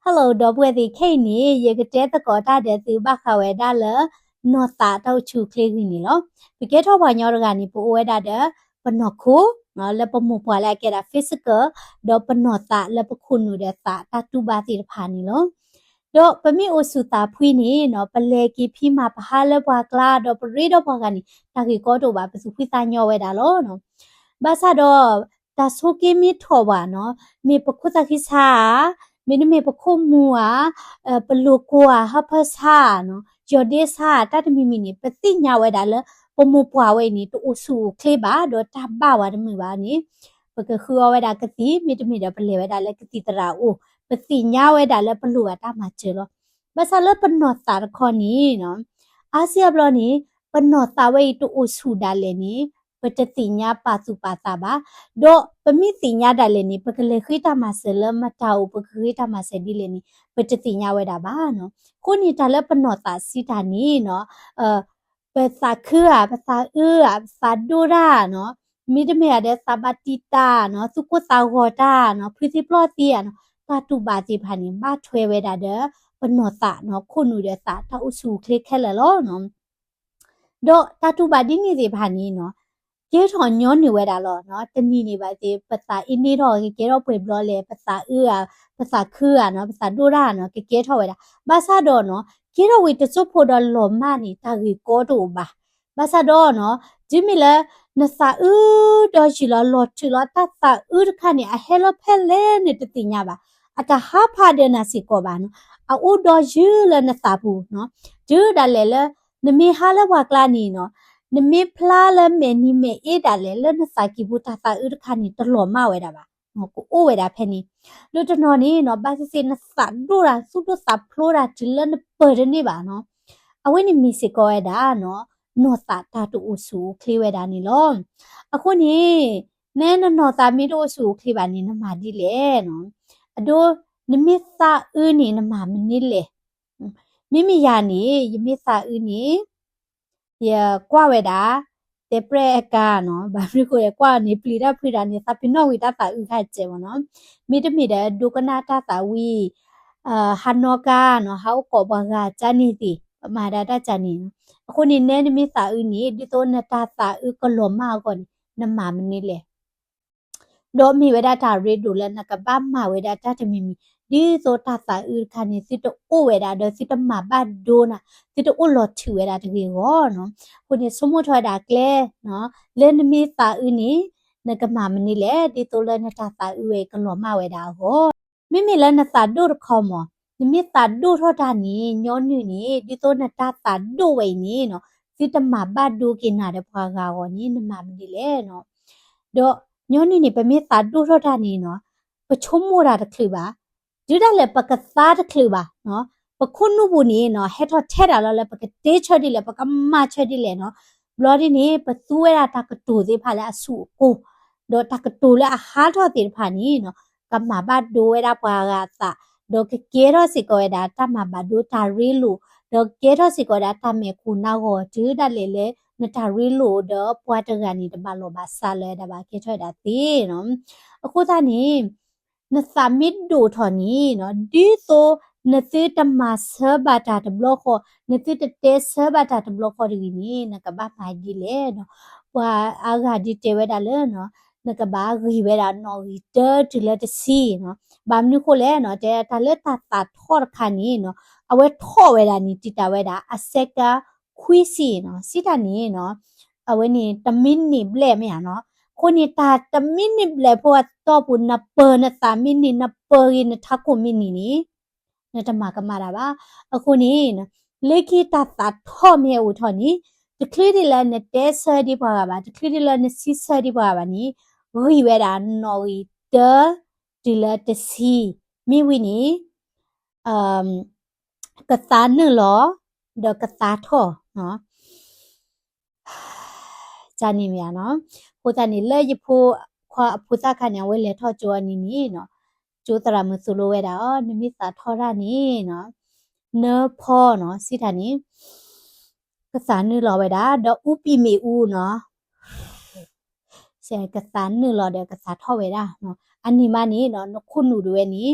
Hello ဒီပုၢ်ဝဲၢ်သ့ၣ်, ခဲအံၤန့ၣ် ယကတဲသကိးတၢ်ဒီးသုဘၣ်ဃးဝဲဒၣ်လၢ နီၢ်သးတၢ်အိၣ်ဆူၣ်အိၣ်ချ့အဂ့ၢ်န့ၣ်လီၤ. ပကဲထီၣ်ပှၤကညီတဂၤန့ၣ် ပအိၣ်ဝဲဒၣ်ဒီး ပနီၢ်ခိ လၢပမိၢ်ပှၢ်လၢအကဲဒၣ် physical ဒီးပနီၢ်သးလၢပခိၣ်နူာ်ဒီးသးတၢ်တူၢ်ဘၣ်သ့ၣ်တဖၣ်န့ၣ်လီၤ. ဒီးပမ့ၢ်အိၣ်ဆူၣ်သးဖှံန့ၣ်နီၤ ပလဲၤက့ၤဖံးမၤပဟးလၢပှၤကျါ ဒီးပရ့ဒီးပှၤဂၤန့ၣ် တၢ်ဂ့ၢ်ကီတအိၣ်ဘၣ်, ပသူၣ်ဖှံသးညီဝဲဒၣ်လီၤ. ဘၣ်ဆၣ်ဒီး တၢ်ဆိးက့မ့ၢ်ထီၣ်ဘၣ်နီၤ, မ့ၢ်ပခိၣ်သးဃံဆါဧါ, မ့တမ့ၢ်ပခိၣ်မူဧါ, ပလိၤကိဧါ, ဟၢဖၢဆါဧါ, ယီၢ်ဒ့ဆါဧါ, တၢ်တမံၤမံၤန့ၣ် ပသ့ၣ်ညါဝဲဒၣ်လၢ ပမိၢ်ပှၢ်ဝဲအံၤန့ၣ် တအိၣ်ဆူၣ်အိၣ်ချ့ဘၣ် ဒီးတၢ်ဘၣ်ဝဲတမုာ်ဘၣ်န့ၣ် ပကဃုအီၣ်ဝဲဒၣ်ကသံၣ်, မ့တမ့ၢ်ဒီးပလဲၤဝဲဒၣ်လၢကသံၣ်သရၣ်အအိၣ်, ပသ့ၣ်ညါဝဲဒၣ်လၢပလိၣ်ဘၣ်တၢ်မၤစၢၤလီၤ. ဘၣ်ဆၣ်လၢပနီၢ်သးတခီန့ၣ်နီၤ, အါစုအါဘျီန့ၣ် ပနီၢ်သးဝဲအံၤတအိၣ်ဆူၣ်ဒၣ်လဲာ်န့ၣ် ပတသ့ၣ်ညါပာ်သူၣ်ပာ်သးဘၣ်, ဒီးပမ့ၢ်သ့ၣ်ညါဒၣ်လဲာ်န့ၣ် ပကလဲၤဃ့တၢ်မၤစၢၤလၢမတၤအိၣ်, ပကဃ့တၢ်မၤစၢၤဒ်လဲၣ်န့ၣ် ပတသ့ၣ်ညါဝဲဒၣ်ဘၣ်နီၤ. အဃိန့ၣ် တၢ်လၢပနီၢ်သးစံးတၢ်န့ၣ်နီၤ ပသးခုဧါ, ပသးအုးဧါ, ပသးဒိၣ်တၢ်နီၤ, မ့တမ့ၢ်ဧါဒီးသးဘၣ်တံာ်တာ်နီၤ, သူၣ်ကိၢ်သးဂီၤတၢ်နီၤ, ဖုသံပျီၢ်သံဧါနီၤ, တၢ်တူၢ်ဘၣ်သ့ၣ်တဖၣ်န့ၣ် ဘၣ်ထွဲဝဲဒၣ်ဒီး ပနီၢ်သးနီၤ, ခိၣ်နူာ်ဒီးသးတၢ်အိၣ်ဆူၣ်အိၣ်ချ့ခဲလၢာ်လီၤ. ဒီးတၢ်တူၢ်ဘၣ်ဒ်န့ၣ်သ့ၣ်တဖၣ်န့ၣ်နီၤ ကဲထီၣ်ညီနုၢ်ဝဲဒၣ်လီၤ. တနံၤန့ၣ်ဘၣ်သ့ၣ် ပသးအ့န့ၢ်ထီၣ် ကကဲထီၣ်ပှဲၤဘျီလဲၣ်, ပသးအုးဧါ, ပသးခုဧါနီၤ, ပသးဒိၣ်တၢ်နီၤ ကကဲထီၣ်ဝဲဒၣ်. ဘၣ်ဆၣ်ဒီးနီၤ ကဲထီၣ်ဝံၤတစိၢ်ဖိဒီးလီၤမၢ်န့ၣ် တၢ်ဂ့ၢ်ကီတအိၣ်ဘၣ်. ဘၣ်ဆၣ်ဒီးနီၤ တုၤမ့ၢ်လၢ နသးအုးဒီးယုၢ်လီၤလီၤထုးလီၤ တၢ်သးအုးတခါန့ၣ် အဟဲလီၤဖဲလဲၣ်နတသ့ၣ်ညါဘၣ်. အတဟးဖးဒီးနၤစ့ၢ်ကီးဘၣ်နီၤ, အအိၣ်ဒီးယုၢ်လၢနသးပူၤနီၤ. တုၤဒၣ်လဲာ်လၢ နမ့ၢ်ဟးလၢပှၤကျါန့ၣ်နီၤ, နမ့ၢ်ဖျါလၢမဲာ်နံၤမဲာ်အ့ဒၣ်လဲာ် လၢနသးကံၢ်ပူၤတၢ်သးအုးတခါန့ၣ် တလီၤမၢ်ဝဲဒၣ်ဘၣ်, ကအိၣ်ဝဲဒၣ်ဖဲန့ၣ်. ဒီးတနီၤန့ၣ်နီၤ ဘၣ်သ့ၣ်သ့ၣ်နသးဒိၣ်တၢ် သူၣ်ဒိၣ်သးဖျိးတၢ် တုၤလၢနပၢၢ်တန့ၢ်ဘၣ်နီၤ. အဝဲန့ၣ်မ့ၢ်စ့ၢ်ကီးဝဲဒၣ်နီၤ နီၢ်သးတၢ်တအိၣ်ဆူၣ်အိၣ်ချ့ဝဲဒၣ်န့ၣ်လီၤ. အဃိန့ၣ် နဲနနီၢ်သးမ့ၢ်တအိၣ်ဆူၣ်အိၣ်ချ့ဘၣ်န့ၣ် နမၤဒ်လဲၣ်နီၤ. အဒိ နမ့ၢ်သးအုးန့ၣ် နမၤမနုၤလဲၣ်. မ့မ့ၢ်ယၤန့ၣ် ယမ့ၢ်သးအုးန့ၣ် ယကွၢ်ဝဲဒၣ် တဲပြဲၣ်အကါနီၤ, ဘၣ်မနုၤဃိလဲၣ် ကွၢ်န့ၣ် ပျံၤတၢ်ဖုးတၢ်န့ၣ် သးပ့ၤနီၣ်ဝံၤတၢ်သးအုးခါစဲးမ့ၢ်နီၤ. မ့တမ့ၢ်ဒီး ဒိကနၣ်တၢ်သးဝံၣ်, ဟးနီၣ်ကါနီၤ, ဟးအိၣ်ကိးပှၤဂၤကၢန့ၢ်သ့ၣ်, ပမၤဒၣ်တၢ်ကၢန့ၣ်နီၤ. အဃိန့ၣ် နဲနမ့ၢ်သးအုးန့ၣ် ဒ်သိးနတၢ်သးအုးကလီၤမၢ်အဂီၢ်န့ၣ် နမၤမနုၤလဲၣ်. ဒီးမ့ၢ်ဝဲဒၣ်တၢ်ရ့ဒိၣ်လၢနကဘၣ်မၤဝဲဒၣ်တၢ်တမံၤမံၤ, ဒ်သိးတၢ်သးအုးတခါန့ၣ် သုတအိၣ်ဝဲဒၣ်ဒီး သုတမၤဘၣ်ဒိနၤ, သုတအိၣ်လီၤထုးဝဲဒၣ်တဂ့ၤအဂီၢ်နီၤ. အဃိန့ၣ် ဆိကမိၣ်ထီၣ်ဝဲဒၣ်ကျဲ လၢနမ့ၢ်သးအုးန့ၣ် နကမၤမနုၤလဲၣ်, ဒ်သိးလၢနတၢ်သးအုးဝဲအံၤကလီၤမၢ်ဝဲဒၣ်အဂီၢ်. မ့မ့ၢ်လၢနသးဒိၣ်တခီမ့ၢ်, နမ့ၢ်သးဒိၣ်ထီၣ်တၢ်န့ၣ် ညီနုၢ်န့ၣ် ဒ်သိးနတၢ်သးဒိၣ်ဝဲအံၤန့ၣ်နီၤ, သုတမၤဘၣ်ဒိက့ၤနၤဒီးပှၤဂၤအဂီၢ်န့ၣ် နမၤမနုၤလဲၣ်နီၤ. ဒီးညီနုၢ်န့ၣ် ပမ့ၢ်သးဒိၣ်ထီၣ်တၢ်န့ၣ်နီၤ, ပဆိကမိၣ်တၢ်တချုးဘၣ်, တုၤဒၣ်လဲာ်ပကသါတချုးဘၣ်နီၤ, ပခိၣ်နူာ်ပူၤန့ၣ်နီၤ ဟဲထီၣ်ထဲဒၣ်လီၤလၢပကတ့ဆၢဒ်လဲၣ်, ပကမၤဆၢဒ်လဲၣ်နီၤ. ဘျီဒ်န့ၣ် ပသူဝဲဒၣ်တၢ်ကတိၤသ့ၣ်တဖၣ်လၢအဆူၣ်အကိၢ်, ဒီးတၢ်ကတိၤလၢအဟးထီၣ်သ့ၣ်တဖၣ်န့ၣ်နီၤ, ကမၤဘၣ်ဒိဝဲဒၣ်ပှၤဂၤအသး, ဒီးကကဲထီၣ်စ့ၢ်ကီးဝဲဒၣ်တၢ်မၤဘၣ်ဒိတၢ်ရ့လိာ်, ဒီးကကဲထီၣ်စ့ၢ်ကီးဝဲဒၣ်တၢ်မဲာ်ခိၣ်နၢ်ဂီၤ တုၤဒၣ်လဲာ်လၢနတၢ်ရ့လိာ်ဒီးပှၤတဂၤန့ၣ် တဘၣ်လိာ်ဘၣ်စးလၢၤဒၣ်ဘၣ်ကဲထီၣ်ဝဲဒၣ်သ့နီၤ. အဃိသတးန့ၣ် နသးမ့ၢ်ဒိၣ်ထီၣ်န့ၣ်နီၤ, ဒ်သိးနသုတမၤဆၢဘၣ်တၢ်တဘျီဃီ, နသုတတဲဆၢဘၣ်တၢ်တဘျီဃီတဂ့ၤန့ၣ် နကဘၣ်မၤဒ်လဲၣ်နီၤ. ပှၤအါဂၤဒုးတဲဝဲဒၣ်လၢနီၤ, နကဘၣ်ဂံၢ်ဝဲဒၣ်နီၣ်ဂံၢ်တၢတုၤလၢတဆံနီၤ. ဘၣ်မနုၤဃိလဲၣ်နီၤ, တဲတၢ်လၢတၢ်သးထီၣ်တခါန့ၣ်နီၤ, အဝဲထီၣ်ဝဲဒၣ်န့ၣ် တံာ်တာ်ဝဲဒၣ် အစဲးကၢ ခွံဆံနီၤ. စံးတၢ်န့ၣ်နီၤ, အဝဲန့ၣ် တမံးနံးဘျဲၣ်မ့ၢ်ဧါနီၤ. အဃိန့ၣ်တၢ်တမံးနံးဘျဲၣ်ဖိအတီၢ်ပူၤ နပၢၤနသးမ့ၢ်န့ၢ်, နပၢၤဂ့ၤနထးခိၣ်မ့ၢ်န့ၢ်န့ၣ် နတမၤကမၣ်တၢ်ဘၣ်. အဃိန့ၣ် လၢခံတၢ်သးထီၣ်မ့ၢ်ဟဲအိၣ်ထီၣ်န့ၣ် တချုးဒ်လၢနတဲဆၢဒံးပှၤဂၤဘၣ်, တချုးဒ်လၢနစံးဆၢဒံးပှၤဂၤဘၣ်န့ၣ် ဂံၢ်ဝဲဒၣ်နီၣ်ဂံၢ်တၢ တုၤလၢတဆံ, မ့ၢ်ဝံၤန့ၣ် ကသါနုာ်လီၤ ဒီးကသါထီၣ် န့ၣ်မ့ၢ်ဧါနီၤ. အဃိသတးန့ၣ် လၢယဖိခွါအဖိသၣ်ခါန့ၣ် အဝဲလဲၤထီၣ်ကၠိအနံၤန့ၣ်နီၤ, ကၠိသရၣ်မုၣ်သိၣ်လိဝဲဒၣ်အီၤ နမ့ၢ်သးထီၣ်တၢ်န့ၣ်နီၤ, နဖီနီၤ စံးတၢ်န့ၣ် ကသါနုာ်လီၤဝဲဒၣ် ဒီးအူပံၤမ့ၣ်အူနီၤ ကသါနုာ်လီၤဒီးကသါထီၣ်ဝဲဒၣ်. အန့ၣ်မးန့ၣ်နီၤ နခိၣ်နူာ်ဒၣ်ဝဲန့ၣ်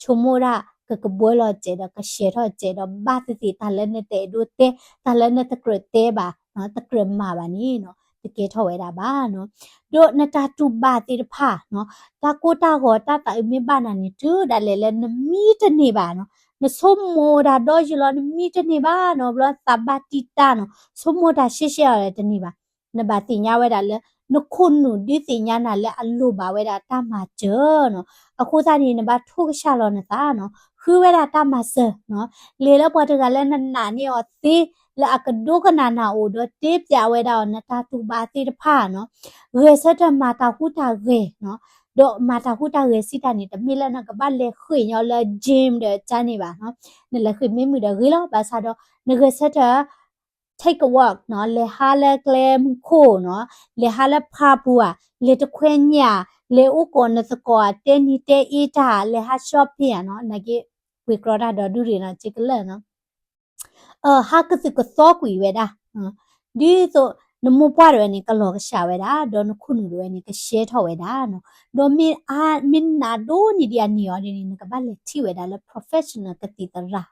ဆိကမိၣ်ဒၣ် ကကဘှၢလီၤစဲးဒီးကရှဲးထီၣ်စဲးဒီးဘၣ်သ့ၣ်သ့ၣ် တၢ်လၢနတအဲၣ်ဒိးတဲ, တၢ်လၢနတကြၢးတဲဘၣ်, တကြၢးမၤဘၣ်န့ၣ်နီၤ, တကဲထီၣ်ဝဲဒၣ်ဘၣ်နီၤ. ဒီးနတၢ်တူၢ်ဘၣ်သ့ၣ်တဖၣ်နီၤ, တၢ်ကိၢ်တၢ်ဂီၤတၢ်သးအုးမ့ၢ်ဘၣ်နၤန့ၣ် တုၤဒၣ်လဲာ်လၢနမံတန့ၢ်ဘၣ်နီၤ, နဆိကမိၣ်တၢ်ဒီးယုၢ်လီၤ နမံတန့ၢ်ဘၣ်နီၤ, ဘျီသးဘၣ်တံၢ်တၢ်နီၤ, ဆိကမိၣ်တၢ်ရှဲရှဲအီၤလၢတန့ၢ်ဘၣ်. နဘၣ်သ့ၣ်ညါဝဲဒၣ်လၢ နခိၣ်နူာ်ဒုးသ့ၣ်ညါနၤလၢအလိၣ်ဘၣ်ဝဲဒၣ်တၢ်မၤစၢၤနီၤ. အဃိသတးန့ၣ် နဘၣ်ထိၣ်ကဆှၣ်လီၤနသးနီၤ, ဃုဝဲဒၣ်တၢ်မၤစၢၤနီၤ, လၢပှၤတဂၤလၢနနာ်န့ၢ်အီၤသ့ လၢအကဒိကနၣ်နၤအိၣ်ဒီးတဲပျးဝဲဒၣ်အီၤ နတၢ်တူၢ်ဘၣ်သ့ၣ်တဖၣ်နီၤ, ဂဲၤဆၢထၢၣ်မၤတၢ်ဟူးတၢ်ဂဲၤနီၤ, ဒီးမၤတၢ်ဟူးတၢ်ဂဲၤစံးတၢ်န့ၣ် တမ့ၢ်လၢနကဘၣ်လဲၤဃ့ၢ်ညီလၢ gym ဒီးကန့ၣ်ဘၣ်နီၤ, နလဲၤဃ့ၢ်မ့ၢ်မုာ်ဒီးဂ့ၤလီၤ, ဘၣ်ဆၣ်ဒီး နဂဲၤဆၢထၢၣ် take a walk နီၤ, လဲၤဟးလၢကျဲမုၢ်ခိၣ်နီၤ, လဲၤဟးလၢဖးပူၤဧါ, လဲၤတခွဲညၣ်, လဲၤအိၣ်ကိးနသကိးဧါ, တဲနံၤတဲအ့တၢ်, လဲၤဟး shopping ဧါနီၤ, နာ်က့ ပှ့ၤကြီတၢ်ဒီဒူၣ်ရ့ၣ်နီၤ, က့ကလၢာ်နီၤ ဟးကသုၣ်ကသီကွံာ်ဝဲဒၣ်, ဒ်သိးနမိၢ်ပှၢ်တဝဲန့ၣ် ကလီၤကဆှးဝဲဒၣ်, ဒီးနခိၣ်နူာ်တဝဲန့ၣ် ကရှဲထီၣ်ဝဲဒၣ်နီၤ, ဒီးမ့ၢ်အါ မ့ၢ်နးဒိၣ်န့ၢ်ဒံးအန့ၢ်အီၤဒ်န့ၣ် နကဘၣ်လဲၤထံၣ်ဝဲဒၣ်လၢ professional ကသံၣ်သရၣ်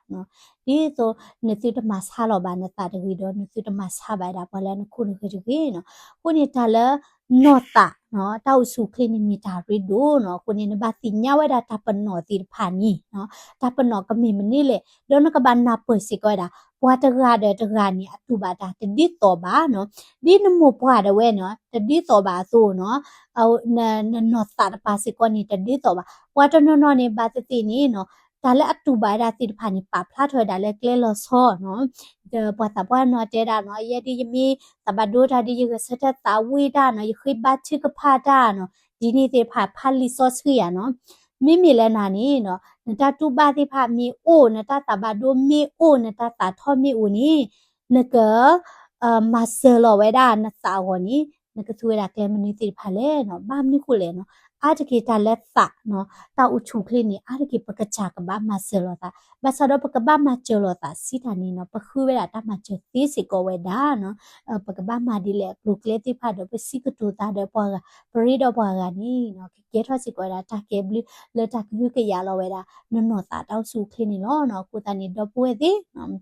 နီၤ, ဒ်သိးနသုတမၤဆါလီၤဘၣ်နသးတဂ့ၤဒီး နသုတမၤဆါဘၣ်ဝဲဒၣ်ပှၤလၢနခိၣ်နူာ်တဂ့ၤတဂ့ၤနီၤ, အဃိန့ၣ်တၢ်လၢ နီၢ်သးနီၤ, တၢ်အိၣ်ဆူၣ်အိၣ်ချ့န့ၣ်မ့ၢ်တၢ်ရ့ဒိၣ်နီၤ, အဃိန့ၣ် နဘၣ်သ့ၣ်ညါဝဲဒၣ်တၢ်ပနီၣ်သ့ၣ်တဖၣ်န့ၣ် တၢ်ပနီၣ်ကမ့ၢ်မနုၤလဲၣ်, ဒီးနကဘၣ်နၢ်ပၢၢ်စ့ၢ်ကီးဝဲဒၣ် ပှၤတဂၤဒီးတဂၤန့ၣ် အတူၢ်ဘၣ်တၢ်တဒ်သိးဘၣ်နီၤ, ဒ်နမိၢ်ပှၢ်ဒၣ်ဝဲနီၤ တဒ်သိးဘၣ်အသိးနီၤ, နနီၢ်သးတပၤစ့ၢ်ကီးန့ၣ် တဒ်သိးဘၣ်, ပှၤတနီၤနီၤန့ၣ် ဘၣ်သ့ၣ်သ့ၣ်န့ၣ်နီၤ, တၢ်လၢအတူၢ်ဘၣ်ဝဲဒၣ်သ့ၣ်တဖၣ်န့ၣ် ပာ်ဖျါထီၣ်ဝဲဒၣ်လၢကျဲလီၤဆီနီၤ, ဒီးပှၤသးပှၢ်နီၤတဲဒၣ်နီၤ, ယဲဒ်ယမ့ၢ်သးဘၣ်ဒိတၢ်ဒီး ယဂဲၤဆၢထၢၣ်သးဝံၣ်တၢ်နီၤ, ယဃ့ဘါထုကဖၣ်တၢ်နီၤ, ဒ်န့ၣ်သ့ၣ်တဖၣ်ဖးလံာ်စီဆှံဧါနီၤ, မ့မ့ၢ်လၢနၤန့ၣ်နီၤ, နတၢ်တူၢ်ဘၣ်သ့ၣ်တဖၣ်မ့ၢ်အိၣ်, နတၢ်သးဘၣ်ဒိမ့ၢ်အိၣ်, နတၢ်သးထီၣ်မ့ၢ်အိၣ်န့ၣ်, နက မၤစၢၤလီၤဝဲဒၣ်နသးအဂီၢ်န့ၣ်, နကသူဝဲဒၣ်ကျဲမနုၤသ့ၣ်တဖၣ်လဲၣ်နီၤ, ဘၣ်မနုၤဃိလဲၣ်နီၤ, အါတက့ၢ်တၢ်လၢသးနီၤ, တၢ်အိၣ်ဆူၣ်အိၣ်ချ့န့ၣ် အါတက့ၢ်ပကစၢ်ကဘၣ်မၤစၢၤလီၤသး, ဘၣ်ဆၣ်ဒီးပကဘၣ်မၤစၢၤလီၤသးစံးတၢ်န့ၣ်နီၤ, ပဃုဝဲဒၣ်တၢ်မၤစၢၤသ့စ့ၢ်ကီးဝဲဒၣ်နီၤ, ပကဘၣ်မၤဒ်လဲၣ်အကျိၤအကျဲသ့ၣ်တဖၣ်ဒီး ပစံးကတိၤသးဒီးပှၤဂၤ, ပရ့ဒီးပှၤဂၤန့ၣ်နီၤ, ကကဲထီၣ်စ့ၢ်ကီးဝဲဒၣ်တၢ်ကဲဘျုးလၢတၢ်ကဟုကယာ်လီၤဝဲဒၣ် နနီၢ်သးတၢ်အိၣ်ဆူၣ်အိၣ်ချ့န့ၣ်လီၤနီၤ, အဃိသတးန့ၣ် ဒီပုၢ်ဝဲၢ်သ့ၣ်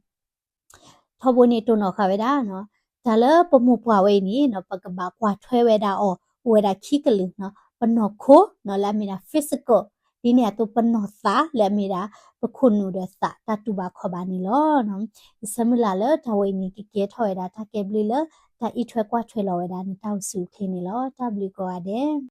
ထီဘိန့ၣ်တိၢ်နီၣ်ဃာ်ဝဲဒၣ်နီၤ, တၢ်လၢပမိၢ်ပှၢ်ဝဲအံၤန့ၣ်နီၤ, ပကဘၣ်ကွၢ်ထွဲဝဲဒၣ်အီၤ, အိၣ်ဝဲဒၣ်ခံကလုာ်နီၤ, ပနီၢ်ခိနီၤ လၢအမ့ၢ်ဒၣ် physical, ဒ်န့ၣ်အသိးပနီၢ်သးလၢအမ့ၢ်ဒၣ် ပခိၣ်နူာ်ဒီးသးတၢ်တူၢ်ဘၣ်ခီၣ်ဘၣ်န့ၣ်လီၤ. ယဆၢမုၢ်လၢ်လၢတၢ်ဝဲအံၤန့ၣ် ကကဲထီၣ်ဝဲဒၣ်တၢ်ကဲဘျုးလၢ တၢ်အံးထွဲကွၢ်ထွဲလီၤဝဲဒၣ်နတၢ်အိၣ်ဆူၣ်အိၣ်ချ့န့ၣ်လီၤ. တၢ်ဘျုးကိးဂၤဒဲး.